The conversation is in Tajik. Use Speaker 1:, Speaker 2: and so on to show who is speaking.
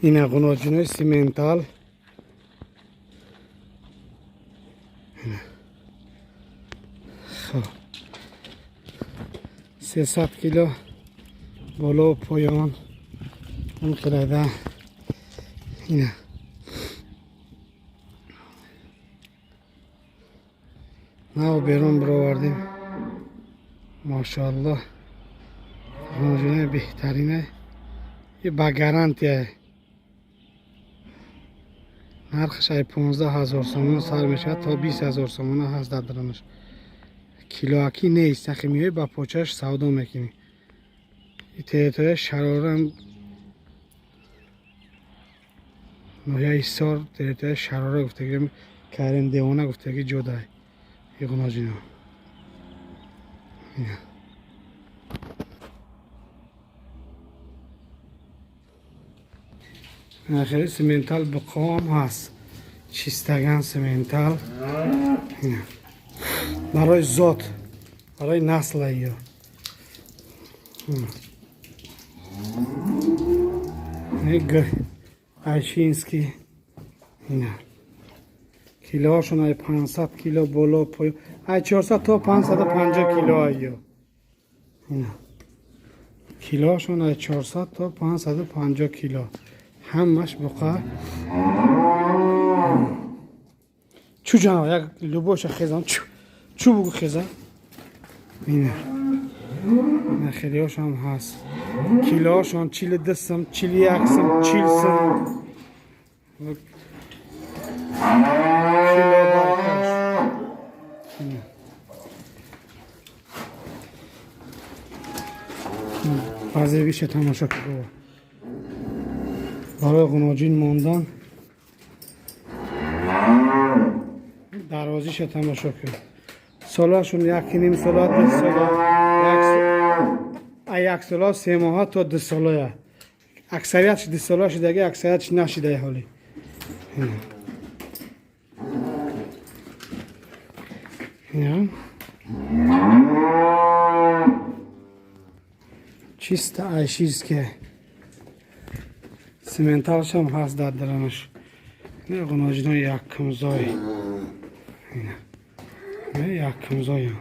Speaker 1: Ина ғуноҷинои симентал. Хоб, 300 кило боло поён он хелайда. Ина нав берун бировардем, мошоаллоҳ, ғуноҷинои беҳтарине и ба гарантия. Нархаш ай 15 000 сомон сар мешавад, то 20 000 сомона ҳаст. Дар дарунаш килоакӣ нест, ахи меои, ба почаш савдо мекунӣ. Территорияи Шарорам, ноҳияи Ҳисор, территорияи Шарора гуфтаги, Карим Девона гуфтаги ҷодай и ғуноҷино. Ина хеле симентал буқом ҳаст, чистаган симентал. Ина барои зот, барои насла ё айшинский. Ина килоҳошон ай 500 кило боло поё, ай 400 то 550 кило айё. Ина килоҳошон ай 400 то 550 кило, ҳамаш буқа. Чу ҷаноб, як любоша хезам, чу чу бугу, хеза. Ина хелиҳошам ҳаст, килоҳошон 42 сум, 41 сум, 40 сум кило баркаш. Ина. Баъзегиша тамошо кун. Барои ғуноҷин мондан дарвозиша тамошо кун. Солашон 1,5 сола, 2 сола, як сола 3 моҳа то 2 солая. Аксариятш 2 сола шудаги, аксариятш нашидаи ҳолӣ. Ина. Ина. Чисто айширские, сименталшам ҳаст дар дарунаш. Ина ғуноҷинои якумзой, ина якумзоян.